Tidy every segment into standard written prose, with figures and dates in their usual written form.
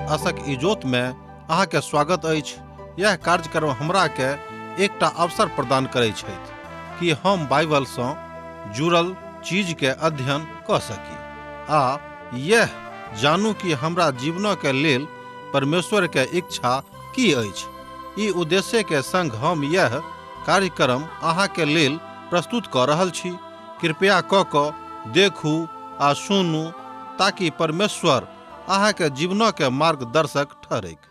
आशक इजोत में अहाँ के स्वागत अछि। यह कार्यक्रम हमरा के एकटा अवसर प्रदान करै छथि कि हम बाइबल सँ जुड़ल चीज के अध्ययन कऽ सकी आ यह जानू कि हमरा जीवन के लेल परमेश्वर के इच्छा की अछि। ई उद्देश्य के संग हम यह कार्यक्रम अहाँ के लेल प्रस्तुत कऽ रहल छी। कृपया कऽ कऽ देखू आ सुनू ताकि परमेश्वर अहाँ के जीवन के मार्गदर्शक ठहरैक।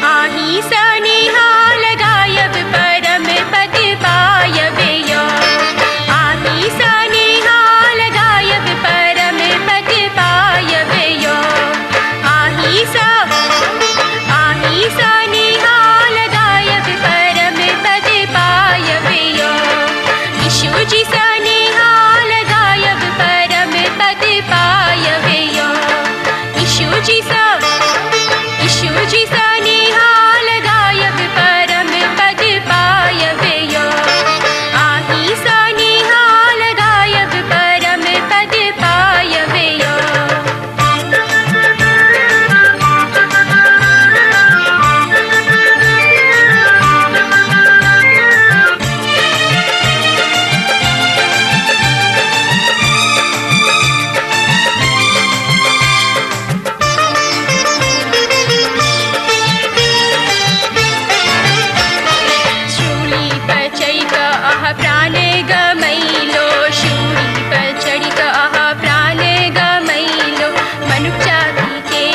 आही सनिहाल गायब परम पद पायब यो। आही सनिहाल गायब परम पद पायब यो। आही स आही सनिहाल गायब परम पद पायब यो। यीशु जी सनिहाल गायब परम पद पायब यो। यीशु जी स यीशु जी सनिहाल गायब परम पद पायब यो। आही सनिहाल गायब परम पद पायब यो। शूली पर चढ़ि कऽ अहाँ प्राण गमैलो। शूली पर चढ़ि कऽ अहाँ प्राण गमैलो। मनुख जाति के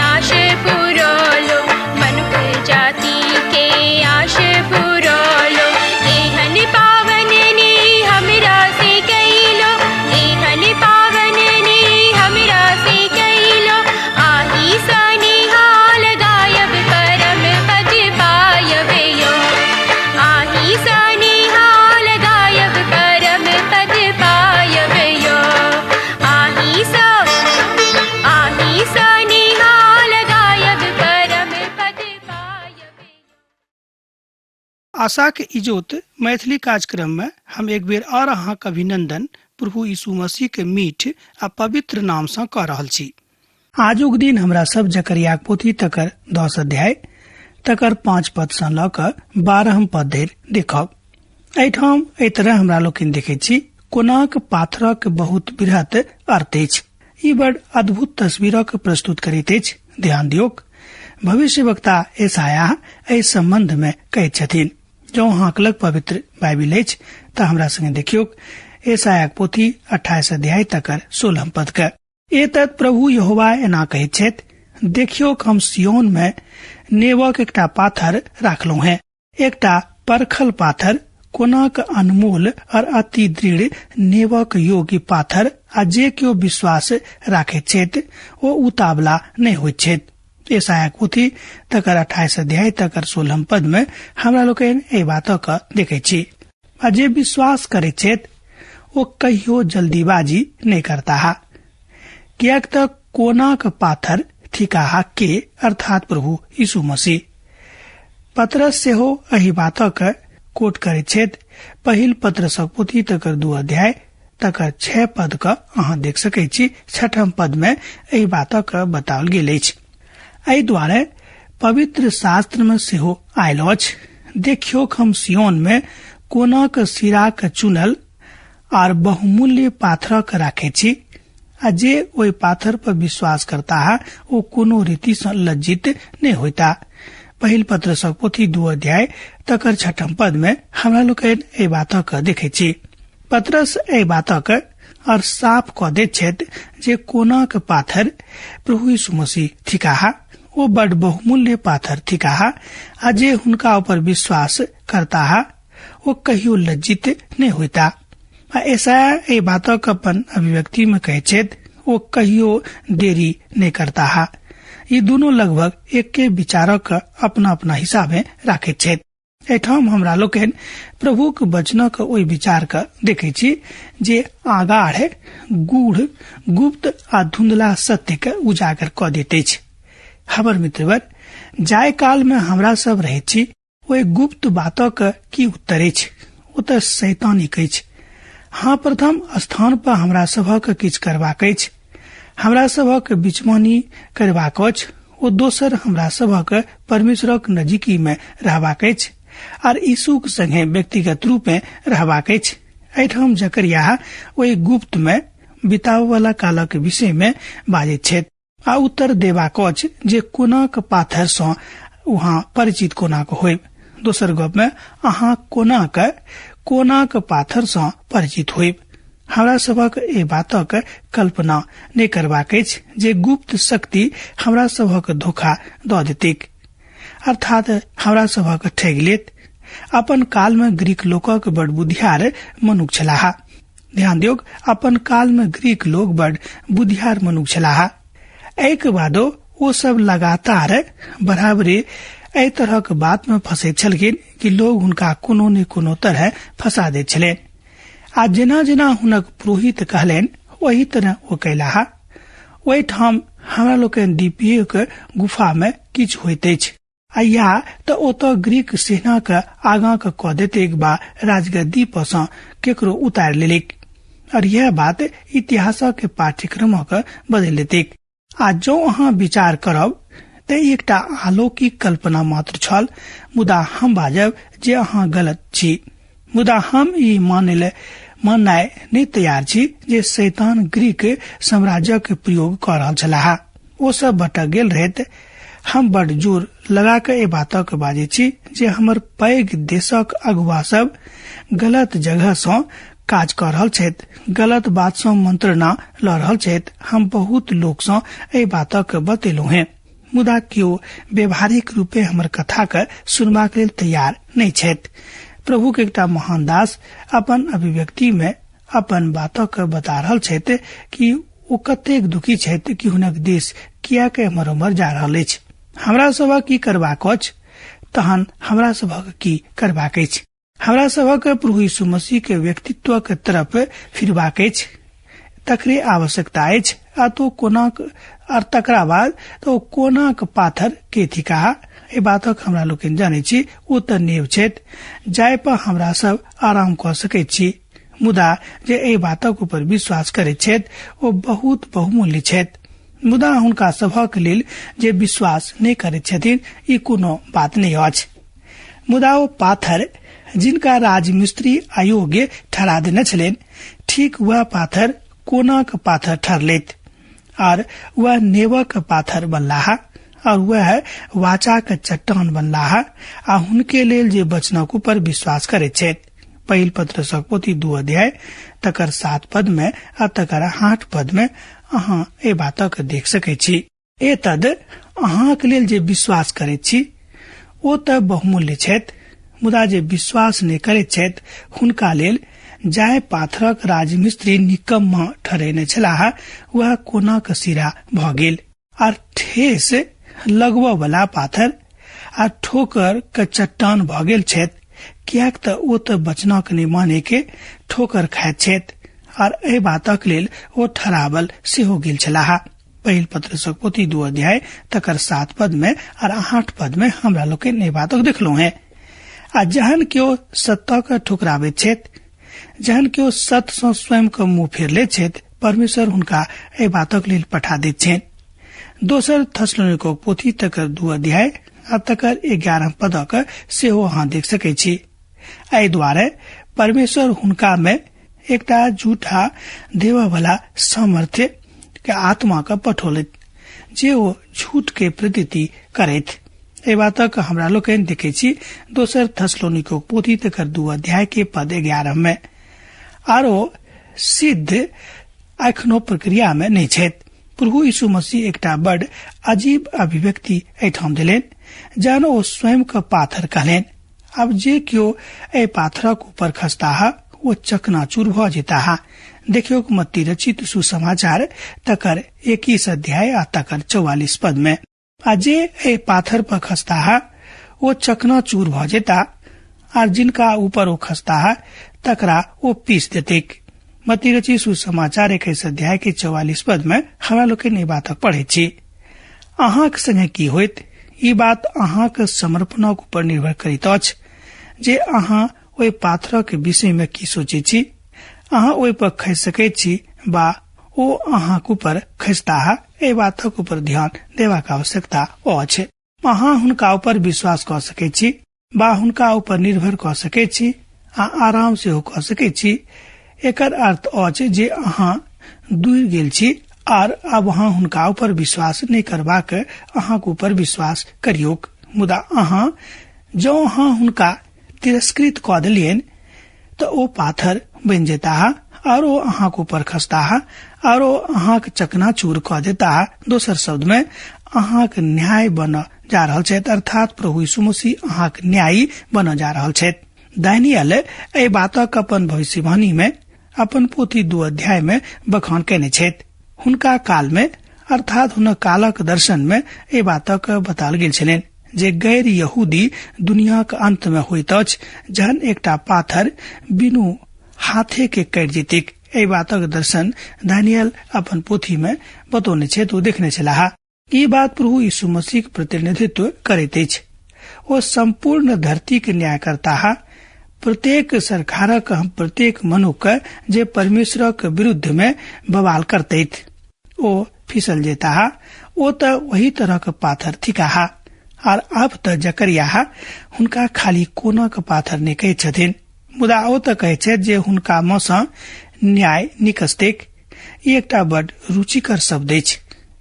आश पुरौलो। मनुख जाति के आश पुरौलो। एहन पावन ने हमरा से कैलो। एहन पावन ने हमरा से कैलो। आही सनिहाल गायब परम पद पायब यो। आही सनिहाल गायब परम पद पायब यो। आही स आही सनिहाल गायब परम पद पायब। आशाक इजोत मैथिली कार्यक्रम में हम एक बेर और अहाँक अभिनंदन प्रभु यीशु मसीह के मीठ आ पवित्र नाम सँ कऽ रहल छी। आजुक दिन हमरा सब जकरियाक पोथी तकर 10 अध्याय तकर 5 पद सँ लऽ कऽ 12 पद धरि देखब। एहिठाम एहि तरह हमरा लोकनि देखैत छी कोनाक पाथरक बहुत बृहत अर्थ अछि। ई बड़ अद्भुत तस्वीरक प्रस्तुत करैत अछि। ध्यान दियौक, भविष्यवक्ता यशायाह एहि सम्बन्ध में कहैत छथिन। जँ अहाँक लग पवित्र बाइबिल अछि तऽ हमरा संगे देखियौक यशायाहक पोथी 28 अध्याय तकर 16 पद के। एतत् प्रभु यहोवा एना कहैत छथि, देखियौक हम सियोन में नेवक एकटा पाथर राखलहुँ हेँ, एकटा परखल पाथर, कोनाक अनमोल और अति दृढ़ नेवक योग्य पाथर, आ जे केओ विश्वास राखैत छथि ओ उतावला नहि होइत छथि। यशायाहक पोथी तकर 28 अध्याय तकर 16 पद में हमरा लोकनि एहि बातक देखैत छी। आ जे विश्वास करैत छथि ओ कहियो जल्दीबाजी नहि करताह, किएक तऽ कोनाक पाथर थिकाह के, अर्थात प्रभु यीशु मसीह। पतरस सेहो एहि बातक कोट करैत छथि। पहिल पतरसक पोथी तकर 2 अध्याय तकर 6 पद क अहाँ देख सकैत छी। 6 पद में एहि बातक बताओल गेल अछि। एहि दुआरे पवित्र शास्त्र में सेहो आयल अछि, देखियौक हम सियोन में कोनाक सिराक चुनल आर बहुमूल्य पाथरक राखै छी, आ जे ओहि पाथर पर विश्वास करताह ओ कोनो रीति सँ लज्जित नहि होइता। पहिल पतरसक पोथी 2 अध्याय तकर 6 पद में हमरा लोकनि एहि बातक देखै छी। पतरस एहि बातक और साफ कऽ दैत छथि जे कोनाक पाथर प्रभु यीशु मसीह थिकाह, ओ बड बहुमूल्य पाथर थिकाह, आ जे हुनका ऊपर विश्वास करताह ओ कहियो लज्जित नहि होइता। आ यशायाह एहि बातक अपन अभिव्यक्ति में कहैत छथि, ओ कहियो देरी नहि करताह। ई दुनू लगभग एके विचारक अपना अपना हिसाबे राखैत छथि। एहिठाम हमरा लोकनि प्रभुक वचनक ओहि विचार के देखै छी जे आगाढ़, गूढ़, गुप्त आ धुंधला सत्य के उजागर कऽ दैत अछि। हमर मित्रवर, जाय काल में हमरा सब रहैत छी ओहि गुप्त बातक की उत्तर अछि? ओ तऽ शैतानिक अछि। हाँ, प्रथम स्थान पर हमरा सभक किछु करबाक अछि, हमरा सभक बिचमानी करबाक अछि, ओ दोसर हमरा सभक परमेश्वरक नजीकी में रहबाक अछि आर यीशुक संगे व्यक्तिगत रूपे रहबाक अछि। एहिठाम जकरिया ओहि गुप्त में बिताबय वाला कालक विषय में बाजैत छथि आ उत्तर देबाक अछि जे कोनाक पाथर सँ वहाँ परिचित कोनाक होयब। दोसर गप में अहाँ कोनाक पाथर सँ परिचित होयब। हमरा सभक एहि बातक कल्पना नहि करबाक अछि जे गुप्त शक्ति हमरा सभक धोखा दऽ देतैक, अर्थात हमरा सभक ठगि लेत। अपन काल में ग्रीक लोकक बड़ बुधियार मनुख छलाह। ध्यान दियौक, अपन काल में ग्रीक लोक बड़ बुधियार मनुख छलाह। एहिके बादो ओ सब लगातार बराबरे एहि तरहक बात में फंसैत छलखिन कि लोग हुनका कोनो ने कोनो तरह फंसा दैत छलनि। आ जेना जेना हुनक पुरोहित कहलनि ओही तरह ओ कयलाह। ओहिठाम हमरा लोकनि दीपीय के गुफा में किछु होइत अछि आ या तऽ ओतऽ ग्रीक सेना के आगाँ के कऽ देतैक बा राजगद्दी पर सँ केकरो उतारि लेलक और यह बात इतिहासक पाठ्यक्रमक बदलि देतैक। आ जँ अहाँ विचार करब तऽ एकटा अलौकिक कल्पना मात्र छल, मुदा हम बाजब जे अहाँ गलत छी। मुदा हम ई माननाइ नहि तैयार छी जे शैतान ग्रीक साम्राज्यक प्रयोग कऽ रहल छलाह। ओ सब भटक गेल रहैत। हम बड़ जोर लगा कऽ एहि बातक बाजै छी जे हमर पैघ देशक अगुआ सब गलत जगह सँ काज कऽ रहल छथि, गलत बात सँ मंत्रणा लऽ रहल छथि। हम बहुत लोक सँ एहि बातक बतेलहुँ हें, मुदा केओ व्यवहारिक रूपे हमर कथा के सुनबाक लेल तैयार नहि छथि। प्रभु के एकटा महान दास अपन अभिव्यक्ति में अपन बातक बता रहल छथि कि ओ कतेक दुखी छथि कि हुनक देश किएक एम्हर ओम्हर जा रहल अछि। हमरा सभक की करबाक अछि? तहन हमरा सभक की करबाक अछि? हमरा सभक प्रभु यीशु मसीह के व्यक्तित्व के तरफ फिरबाक अछि, तकरे आवश्यकता अछि। आ तो कोनाक और तकरा बाद तो कोनाक पाथर के थिकाह, एहि बातक हमरा लोकनि जानै छी। ओ तऽ नेव छथि जाहि पर हमरा सब आराम कऽ सकैत छी, मुदा जे एहि बातक ऊपर विश्वास करैत छथि ओ बहुत बहुमूल्य छथि। मुदा हुनका सभक लेल जे विश्वास नहि करैत छथिन ई कोनो बात नहि अछि। मुदा ओ पाथर जिनका राजमिस्त्री अयोग्य ठहरा देने छलनि, ठीक वएह पाथर कोनाक पाथर ठहरलैत और वएह नेवक पाथर बनलाह और वएह वाचाक चट्टान बनलाह आ हुनके लेल जे वचनक ऊपर विश्वास करैत छथि। पहिल पत्रसक पोथी 2 अध्याय तकर 7 पद में आ तकर 8 पद में अहाँ एहि बातक देख सकैत छी। एतद अहाँक लेल जे विश्वास करैत छी ओ तऽ बहुमूल्य छथि, मुदा जे विश्वास नहि करैत छथि हुनका लेल जाय पाथरक राजमिस्त्री निकम्मा ठहरेने छलाह वएह कोनाक सिरा भऽ गेल आर ठेस लगबऽ वाला पाथर आ ठोकर के चट्टान भऽ गेल छथि, किएक तऽ ओ तऽ वचनक नहि माने के ठोकर खाइत छथि आर एहि बातक लेल ओ ठहरावल सेहो गेल छलाह। पहिल पत्रसक पोथी 2 अध्याय तकर 7 पद में और 8 पद में हमरा लोकनि एहि बातक देखलहुँ हें। आ जहन केओ सत्यक ठुकराबैत छथि, जहन केओ सत्य सँ स्वयं के मुंह फेर लैत छथि, परमेश्वर हुनका एहि बातक लेल पठा दैत छनि। दोसर थेसलोनिकोक पोथी तकर 2 अध्याय आ तकर 11 पदक सेहो अहाँ देख सकैत छी। एहि दुआरे परमेश्वर हुनका में एकटा झूठा देबऽ वाला सामर्थ्य के आत्मा के पठौलथि जे ओ झूठ के प्रतीति करैत। एहि बातक हमरा लोकनि देखै छी दोसर थेसलोनिकोक पोथी तकर 2 अध्याय के पद 11 में। आरो सिद्ध एखनो प्रक्रिया में नहि छथि। प्रभु यीशु मसीह एकटा बड़ अजीब अभिव्यक्ति एहिठाम देलनि, जहन ओ स्वयं के पाथर कहलनि। आब जे केओ एहि पाथरक ऊपर खसताह ओ चकनाचूर भऽ जेताह। देखियौ मत्ती रचित सुसमाचार तकर 21 अध्याय आ तकर 44 पद में। आ जे एहि पाथर पर खसताह ओ चकनाचूर भऽ जेता आर जिनका ऊपर ओ खसताह तकरा ओ पीस देतैक। मत्ती रचित सुसमाचार 21 अध्याय के 44 पद में हमरा लोकनि ई बातक पढ़ैत छी। अहाँक संगे की होइत ई बात अहाँक समर्पणक ऊपर निर्भर करैत अछि जे अहाँ ओहि पाथरक विषय में की सोचैत छी। अहाँ ओहि पर खसि सकैत छी बा ओ अहाँक ऊपर खसताह, एहि बातक ऊपर ध्यान देबाक आवश्यकता अछि। अहाँ हुनका ऊपर विश्वास कऽ सकैत छी बा हुनका ऊपर निर्भर कऽ सकैत छी आ आराम सेहो कऽ सकैत छी। एकर अर्थ अछि जे अहाँ दूर गेल छी आर आब अहाँ हुनका ऊपर विश्वास नहि करबाक अहाँक ऊपर विश्वास करियौक। मुदा अहाँ जँ अहाँ हुनका तिरस्कृत कऽ देलियनि तऽ ओ पाथर बनि जेताह आर ओ अहाँक ऊपर खसताह आर ओ अहाँक चकनाचूर कऽ देताह। दोसर शब्द में अहाँक न्याय बनऽ जा रहल छथि, अर्थात प्रभु यीशु मसीह अहाँक न्यायी बनऽ जा रहल छथि। दानियल एहि बातक अपन भविष्यवाणी में अपन पोथी 2 अध्याय में बखान कयने छथि। हुनका काल में अर्थात हुनक कालक दर्शन में एहि बातक बताल गेल छलनि जे गैर यहूदी दुनियाक अंत में होइत अछि जहन एकटा पाथर बिनु हाथे के कटि जेतैक। एहि बातक दर्शन दानियल अपन पोथी में बतौने छथि, ओ देखने छलाह। ई बात प्रभु यीशु मसीह के प्रतिनिधित्व करैत अछि। ओ संपूर्ण धरती के न्याय करताह। प्रत्येक सरकारक हम प्रत्येक मनुख जे परमेश्वरक विरुद्ध में बवाल करतैत ओ फिसल जेताह। ओ तऽ ओही तरहक पाथर थिकाह। आर आब तऽ जकरियाह हुनका खाली कोनक पाथर नहि कहैत छथिन, मुदा ओ तऽ कहैत छथि जे हुनका मे सँ न्याय निकसतैक। ई एकटा बड रुचिकर शब्द अछि।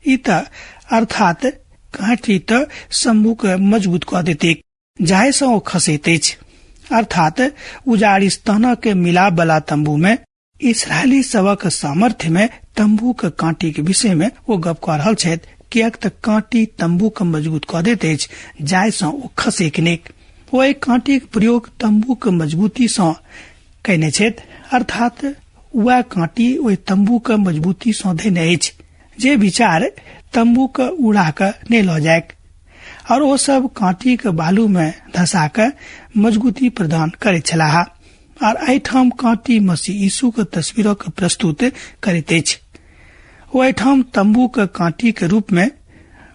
ई तऽ अर्थात काँटी तऽ शंभू के मजबूत कऽ देतैक जाहि सँ ओ खसैत अछि। अर्थात उजाड़ी स्तनक के मिलाप वाला तंबू में इसराइली सबक सामर्थ्य में तंबू के कांटी के विषय में ओ गप कऽ रहल छथि, किएक तऽ कांटी तंबू के मजबूत कऽ दैत अछि जाहि सँ ओ खसैक नहि। ओ एहि कांटी के प्रयोग तंबू के मजबूती सँ कयने छथि, अर्थात वएह कांटी ओहि तंबू के मजबूती सँ धेने अछि जे विचार तंबू के उड़ा कऽ नहि लऽ जायक, और ओ सब कांटी के बालू में धसा कऽ मजबूती प्रदान करैत छलाह। आर एहिठाम कांटी मसीह यीशु के तस्वीरक प्रस्तुत करैत अछि। ओ एहिठाम तंबू के कांटी के रूप में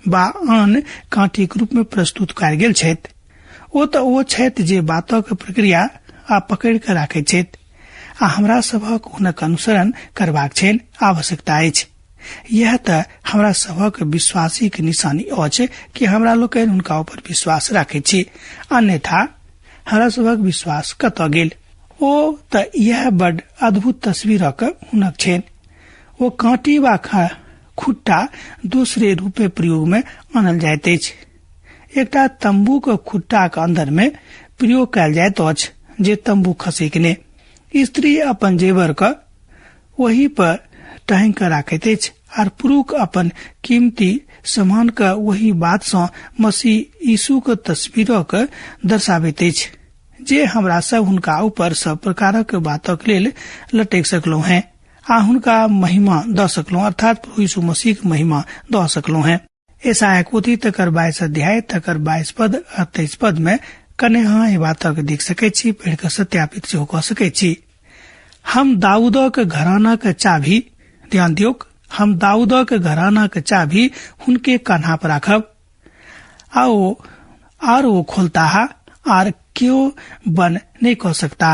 बा आन कांटी के रूप में प्रस्तुत कयल गेल छथि। ओ तऽ ओ छथि जे बातक प्रक्रिया आ पकड़ि कऽ राखैत छथि आ हमरा सभक हुनक अनुसरण करबाक छनि आवश्यकता अछि। यह तऽ हमरा सभक विश्वासी के निशानी अछि कि हमरा लोकनि हुनका ऊपर विश्वास राखैत छी, अन्यथा हमरा सभक विश्वास कतऽ गेल। ओ तऽ इएह बड अद्भुत तस्वीरक हुनक छनि। ओ कांटी वा खुट्टा दोसरे रूपे प्रयोग में आनल जाइत अछि। एकटा तंबूक खुट्टाक अंदर में प्रयोग कयल जाइत अछि जे तंबू खसैक नहि। स्त्री अपन जेवर क ओहि पर टांगि कऽ राखैत अछि आर पुरुष अपन कीमती सामान क ओहि बात सँ मसीह यीशु क तस्वीरक दर्शाबैत अछि जे हमरा सब हुनका ऊपर सब प्रकारक बातक लेल लटकि सकलहुँ हैं आ हुनका महिमा दऽ सकलहुँ, अर्थात प्रभु यीशु मसीह के महिमा दऽ सकलहुँ हैं। यशायाह पोथी तकर 22 अध्याय तकर 22 पद आ 23 पद में कने अहाँ एहि बातक देख सकैत छी, पढ़ि कऽ सत्यापित सेहो कऽ सकैत छी। हम दाऊदक घरानाक चाभी, ध्यान दियौक, हम दाऊदक घरानाक चाभी हुनके कान्हा पर राखब आ ओ आर ओ खोलताह आर केओ बन नहि कऽ सकता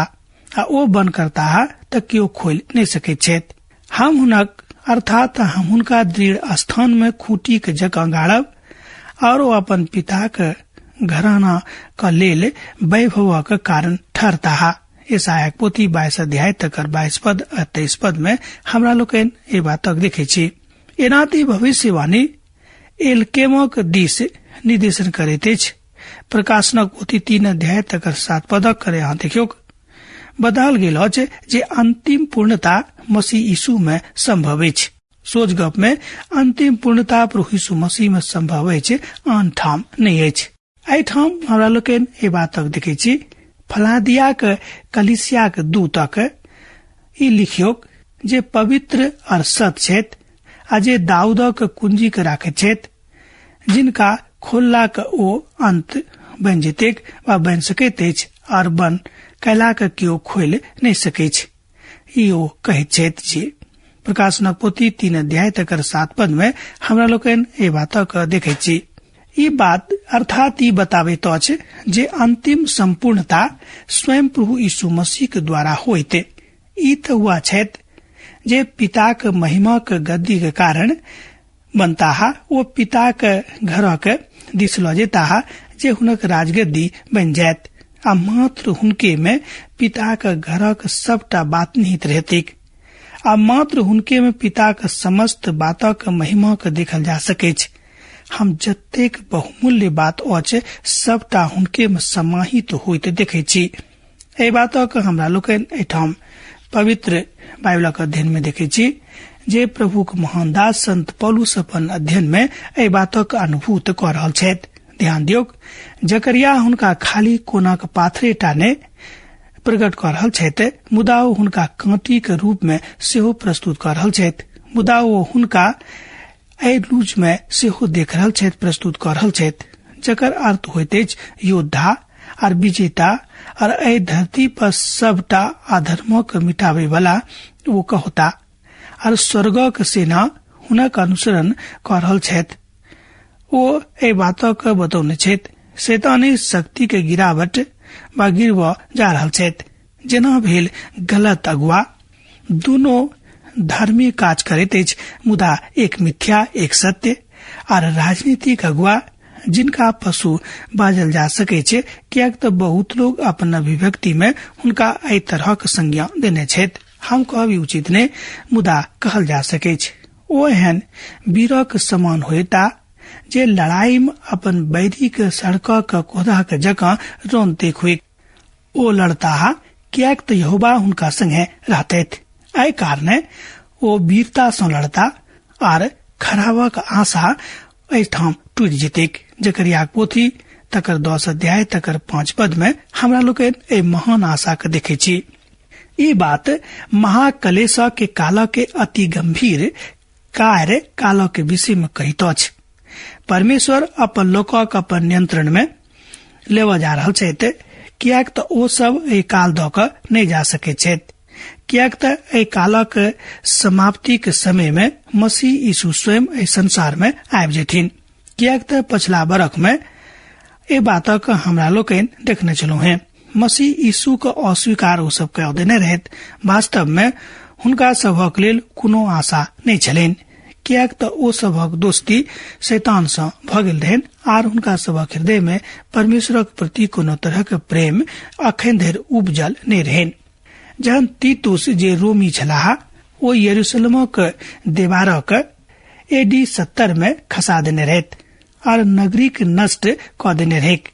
आ ओ बन करताह तऽ केओ खोलि नहि सकैत छथि। हम हुनक अर्थात हम हुनका दृढ़ स्थान में खूंटी के जकाँ गाड़ब और ओ अपन पिताक घराना क लेल वैभवक कारण ठहरताह। यशायाह पोथी 22 अध्याय तकर 22 पद आ 23 पद में हमरा लोकनि एहि बातक देखै छी। एना त ई भविष्यवाणी एलकेमक दिस निर्देशन करैत अछि। प्रकाशनक पोथी 3 अध्याय तकर 7 पदक करे अहाँ देखियौक। बताओल गेल अछि जे अंतिम पूर्णता मसीह यीशु में संभव अछि। सोच गप में अंतिम पूर्णता प्रभु यीशु मसीह में संभव अछि, आन ठाम नहि अछि। एहिठाम हमरा लोकनि एहि बातक देखै छी। फलादियाक कलिसियाक दूतक ई लिखियौक जे पवित्र और सत छथि आ जे दाऊदक कुंजी के राखैत छथि, जिनका खोललाक ओ अंत बनि जेतैक वा बनि सकैत अछि और बन कैलाक केओ खोलि नहि सकैछ। ई ओ कहैत छथि जे प्रकाशनक पोथी 3 अध्याय तकर 7 पद में हमरा लोकनि एहि बातक देखैत छी। ई बात अर्थात ई बताबैत अछि जे अंतिम संपूर्णता स्वयं प्रभु यीशु मसीह के द्वारा होइत। ई तऽ वह छथि जे पिताक महिमाक गद्दी के कारण बनताह, ओ पिताक घरक दिस लऽ जेताह जे हुनक राजगद्दी बनि जायत आ मात्र हुनके में पिताक घरक सबटा बात निहित रहतैक आ मात्र हुनके में पिताक समस्त बातक महिमा के देखल जा सकैछ। हम जतेक बहुमूल्य बात अछि सबटा हुनके में समाहित होइत देखैत छी। एहि बातक हमरा लोकनि एहिठाम पवित्र बाइबलक अध्ययन में देखैत छी जे प्रभुक महान दास संत पौलुस अपन अध्ययन में एहि बातक अनुभूत कऽ रहल छथि। ध्यान दियौक, जकरिया हुनका खाली कोनाक पाथरे टा ने प्रकट कऽ रहल छथि, मुदा ओ हुनका काँटी के रूप में सेहो प्रस्तुत कऽ रहल छथि, मुदा ओ हुनका एहि लूज में सेहो देख रहल छथि, प्रस्तुत कऽ रहल छथि, जकर अर्थ होइत अछि योद्धा और विजेता और एहि धरती पर सबटा अधर्मक मिटाबै वाला ओ कहता और स्वर्गक सेना हुनक अनुसरण कऽ रहल छथि। ओ एहि बातक बतौने छथि। शैतानी शक्ति के गिरावट वा गिरब जा रहल छथि, जेना भेल गलत अगुआ। दुनू धर्मी काज करैत अछि, मुदा एक मिथ्या एक सत्य। आर राजनीतिक अगुआ जिनका पशु बाजल जा सकै छै, किएक तऽ बहुत लोग अपन अभिव्यक्ति में हुनका एहि तरहक संज्ञा देने छथि। हम कहब उचित नहि, मुदा कहल जा सकैछ। ओ एहन वीरक समान होयता जे लड़ाई में अपन बैरी के सड़कक कोदा के जकाँ रोनते हुए ओ लड़ताह, किएक तऽ यहोवा हुनका संगे रहतथि। एहि कारणे ओ वीरता सँ लड़ता आर खराबक आशा एहिठाम टूटि जेतैक। जकरियाक पोथी तकर 10 अध्याय तकर 5 पद में हमरा लोकनि एहि महान आशा के देखै छी। ई बात महाकलेश के काल के अति गंभीर कार्य काल के विषय में कहैत अछि। परमेश्वर अपन लोकक अपन नियंत्रण में लेबऽ जा रहल छथि, किएक तऽ ओ सब एहि काल दऽ कऽ नहि जा सकैत छथि, किएक तऽ एहि कालक समाप्ति के समय में मसीह यीशु स्वयं एहि संसार में आबि जेथिन। किएक तऽ पछिला बरख में एहि बातक हमरा लोकनि देखने छलहुँ हेँ। मसीह यीशु के अस्वीकार ओ सब कऽ देने रहैत। वास्तव में हुनका सभक लेल कोनो आशा नहि छलनि, किएक तऽ ओ सभक दोस्ती शैतान सँ भऽ गेल रहनि आर हुनका सभक हृदय में परमेश्वरक प्रति कोनो तरहक प्रेम अखन धरि उपजल नहि रहनि। जहन तीतुस जे रोमी छलाह ओ यरूशलेमक देवारक AD 70 में खसा देने रहैत आर नगरीक नष्ट कऽ देने रहैक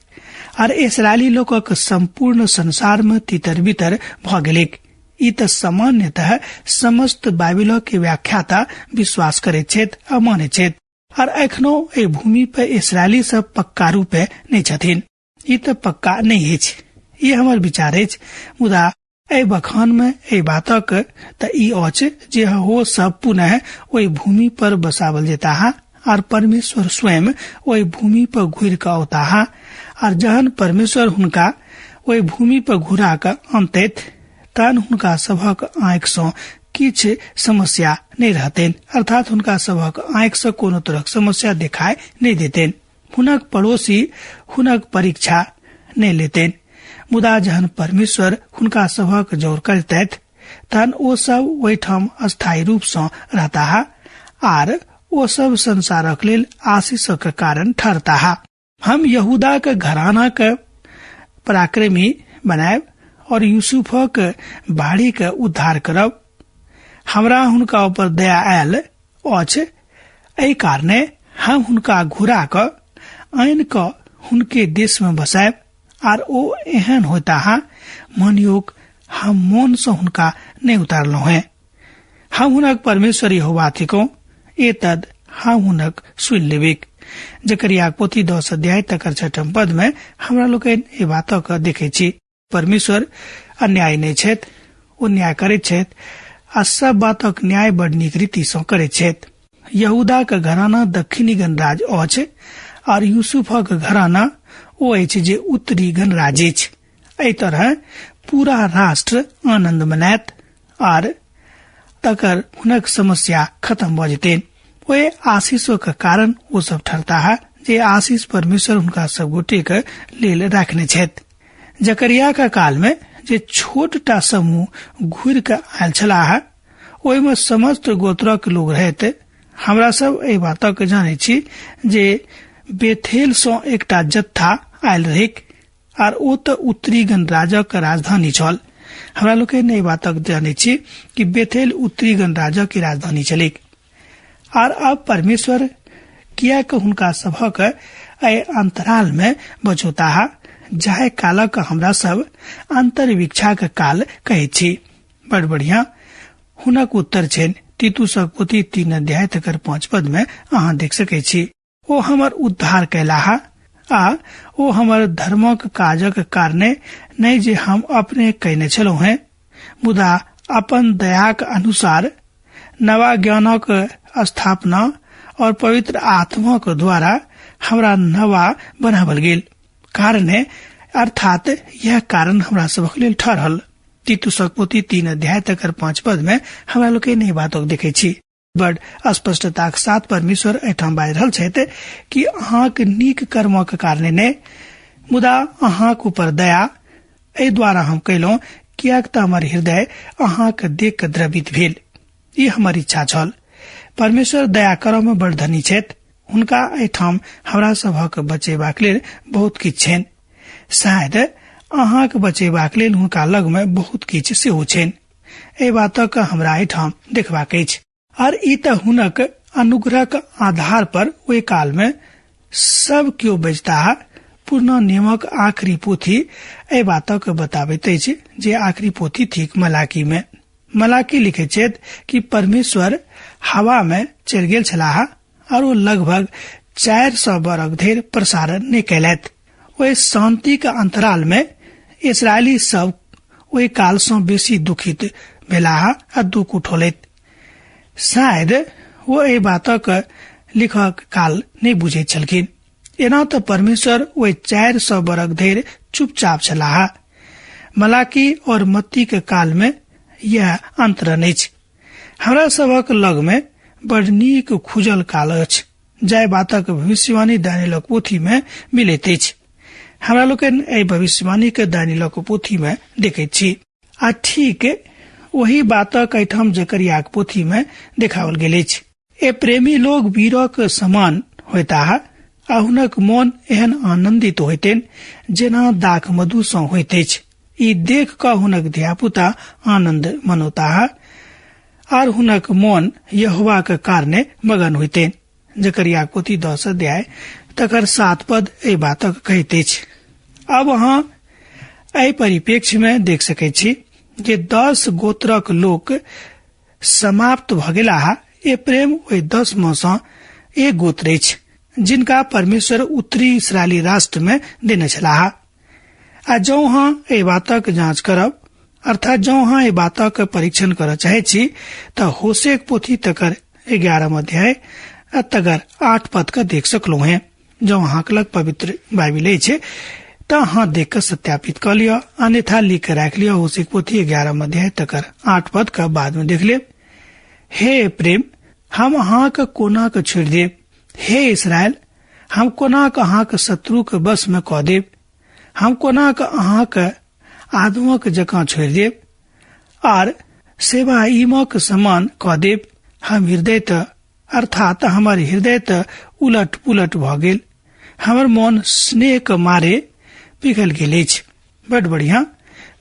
आर इसराइली लोकक संपूर्ण संसार में तितर बितर भऽ गेलैक। ई तऽ सामान्यतः समस्त बाइबिल के व्याख्याता विश्वास करैत छथि आ मानैत छथि आर एखनो एहि भूमि पर इसराइली सब पक्का रूपे नहि छथिन। ई तऽ पक्का नहि अछि, ई हमर विचार अछि, मुदा एहि बखान में एहि बातक तऽ ई अछि जे हो सब पुनः ओहि भूमि पर बसावल जेताह आर परमेश्वर स्वयं ओहि भूमि पर घुरि कऽ औताह आर जहन परमेश्वर हुनका ओहि भूमि पर घुरा कऽ अनतैथ तहन हुनका सभक आँखि सँ किछु समस्या नहि रहतनि, अर्थात हुनका सभक आँखि सँ कोनो तरहक समस्या देखाई नहि देतनि। हुनक पड़ोसी हुनक परीक्षा नहि लेतनि, मुदा जहन परमेश्वर हुनका सभक जौर करतथि तहन ओ सब ओहिठाम अस्थायी रूप सँ रहताह आर ओ सब संसारक लेल आशीषक कारण ठहरताह। हम यहूदाक घरानाक पराक्रमी बनायब और यूसुफक बाढ़ी के उद्धार करब। हमरा हुनका ऊपर दया आयल अछि, एहि कारणे हम हुनका घुरा कऽ आनि कऽ हुनके देश में बसायब आर ओ एहन होताह मानियोक हम मोन सँ हुनका नहि उतारलहुँ हेँ। हम हुनक परमेश्वर यहोवा थिकहुँ, एतद हम हुनक सुनि लेबिक। जकरियाक पोथी 10 अध्याय तकर 6 पद में हमरा लोकनि एहि बातक देखैत छी। परमेश्वर अन्याय नहि छथि, ओ न्याय करैत छथि आ सब बातक न्याय बड़ नीक रीति सँ करैत छथि। यहूदाक घराना दक्षिणी गणराज्य अछि और यूसुफक घराना ओ अछि जे उत्तरी गणराज्य अछि। एहि तरह पूरा राष्ट्र आनंद मनायत आर तकर हुनक समस्या खत्म भऽ जेतनि। ओहि आशीषक कारण ओ सब ठहरताह जे आशीष परमेश्वर हुनका सब गोटे के लेल राखने छथि। जकरिया के काल में जे छोटटा समूह घुरि के आयल छलाह ओहिमे समस्त गोत्रक लोग रहैत। हमरा सब एहि बातक जानै छी जे बेथेल सँ एकटा जत्था आयल रहैक आर ओ तऽ उत्तरी गणराज्यक राजधानी छल। हमरा लोकनि एहि बातक जानै छी कि बेथेल उत्तरी गणराज्यक के राजधानी छलैक। आर अब परमेश्वर किएक हुनका सभक एहि अंतराल में बचौताह, जाहि कालक हमरा सब अंतर्वीक्षाक काल कहैत छी। बड़ बढ़िया हुनक उत्तर छनि तीतुसक पोथी 3 अध्याय तकर 5 पद में अहाँ देख सकै छी। ओ हमर उद्धार कयलाह आ ओ हमर धर्मक काजक कारणे नहि जे हम अपने कयने छलहुँ हेँ, मुदा अपन दयाक अनुसार नवा ज्ञानक स्थापना और पवित्र आत्माक द्वारा हमरा नवा बनावल गेल कारणे, अर्थात यह कारण हमरा सभक लेल ठहरल। तीतुसक पोथी 3 अध्याय तकर 5 पद में हमरा लोकनि एहि बातक देखै छी। बड़ स्पष्टताक साथ परमेश्वर एहिठाम बाजि रहल छथि कि अहाँक नीक कर्मक कारणे नहि, मुदा अहाँक ऊपर दया एहि द्वारा हम कयलहुँ, किएक तऽ हमर हृदय अहाँक देख कऽ द्रवित भेल। ई हमर इच्छा छल। परमेश्वर दया करऽ मे बड़ धनी छथि। हुनका एहिठाम हमरा सभक बचेबाक लेल बहुत किछु छनि। शायद अहाँक बचेबाक लेल हुनका लग मे बहुत किछु सेहो छनि। एहि बातक हमरा एहिठाम देखबाक अछि। आर ई तऽ हुनक अनुग्रहक आधार पर ओहि काल मे सब केओ बजताह। पुरना नियमक आखिरी पोथी एहि बातक बताबैत अछि जे आखिरी पोथी थिक मलाकी मे। मलाकी लिखैत छथि कि परमेश्वर हवा मे चलि गेल छलाह और ओ लगभग 400 बरख धरि प्रसारण नहि कयलथि। ओहि शांतिक अंतराल मे इसराइली सब ओहि काल सँ बेसी दुखित भेलाह आ दुख उठौलथि। शायद ओ एहि बातक लिखक काल नहि बुझैत छलखिन। एना तऽ परमेश्वर ओहि 400 बरख धरि चुपचाप छलाह। मलाकी और मत्ती के काल मे यह अंतरण अछि। हमरा सभक लग मे बड़ नीक खुजल काल अछि, जाहि बातक भविष्यवाणी दानियलक पोथी मे मिलैत अछि। हमरा लोकनि एहि भविष्यवाणी के दानियलक पोथी मे देखैत छी आ ठीक ओही बातक एहिठाम जकरियाक पोथी मे देखाओल गेल अछि। ए प्रेमी लोग वीरक समान होइताह आ हुनक मोन एहन आनंदित होइतनि जेना दाख मधु सँ होइत अछि। ई देख कऽ हुनक धियापुता आनंद मनौताह आर हुनक मोन यहोवाक कारणे मगन होइतनि। जकरिया पोथी 10 अध्याय तकर 7 पद एहि बातक कहैत अछि। अब अहाँ एहि परिप्रेक्ष्य मे देख सकैत छी जे 10 गोत्रक लोक समाप्त भऽ गेलाह। ए प्रेम ओहि 10 मे सँ एक गोत्र अछि जिनका परमेश्वर उत्तरी इसराइली राष्ट्र मे देने छलाह। आ जौं अहाँ एहि बातक जांच करब, अर्थात जौं अहाँ एहि बातक परीक्षण करऽ चाहैत छी तऽ होशेक पोथी तकर 11 अध्याय आ तकर 8 पद के देख सकलहुँ हेँ। जौं अहाँक लग पवित्र बाइबिल अछि तऽ अहाँ देख कऽ सत्यापित कऽ लिअ, अन्यथा लिख कऽ राखि लिअ। होशेक पोथी 11 अध्याय तकर 8 पद के बाद में देख लेब। हे प्रेम, हम अहाँक कोना के छोड़ि देब? हे इसराइल, हम कोना के अहाँक शत्रु के वश में कऽ देब? हम कोना के अहाँक आदमक जकाँ छोड़ि देब आर सेवा ईमक समान कऽ देब? हम हृदय तऽ अर्थात हमर हृदय तऽ उलट पुलट भऽ गेल, हमर मोन स्नेह के मारे पिघल गेल अछि। बड बढ़िया,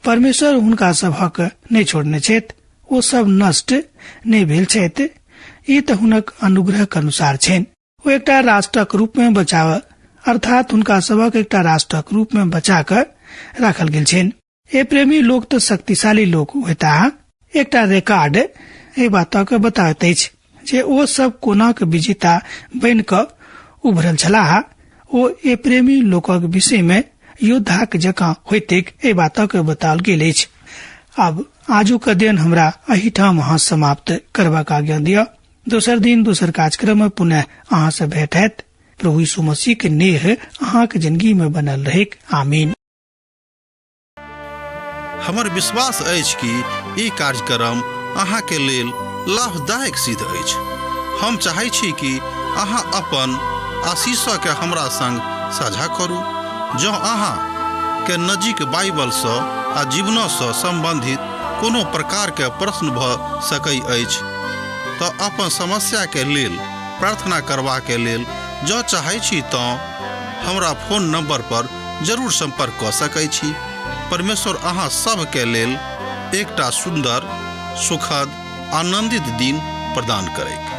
परमेश्वर हुनका सभक नहि छोड़ने छथि, ओ सब नष्ट नहि भेल छथि। ई तऽ हुनक अनुग्रहक अनुसार छनि। ओ एकटा राष्ट्रक रूप में बचाव, अर्थात हुनका सभक एकटा राष्ट्रक रूप में बचा कऽ राखल गेल छनि। ए प्रेमी लोक तऽ शक्तिशाली लोक होताह। एकटा रिकॉर्ड एहि बातक बताबैत अछि जे ओ सब कोना के विजेता बनि कऽ उभरल छलाह। ओ ए प्रेमी लोकक विषय में योद्धाक जकाँ होइतेक एहि बातक बताओल गेल अछि। आब आजुक अध्ययन हमरा एहिठाम अहाँ समाप्त करबाक आज्ञा दिअ। दोसर दिन दोसर कार्यक्रम में पुनः अहाँ से भेंट हैत। प्रभु यीशु मसीह के नेह अहाँके जिंदगी में बनल रहेक। आमीन। हमर विश्वास अछि कि ई कार्यक्रम अहाँके लेल लाभदायक सिद्ध अछि। हम चाहै छी कि अहाँ अपन आशीषके हमरा संग साझा करू। जँ अहाँ के नजीक बाइबलसँ आ जीवनसँ सम्बन्धित कोनो प्रकारके प्रश्न भऽ सकै अछि तऽ अपन समस्याके लेल प्रार्थना करबाके लेल जँ चाहै छी तँ हमरा फोन नंबर पर जरूर संपर्क कऽ सकै छी। परमेश्वर अहाँ सभके लेल एकटा सुन्दर, सुखद, आनंदित दिन प्रदान करैक।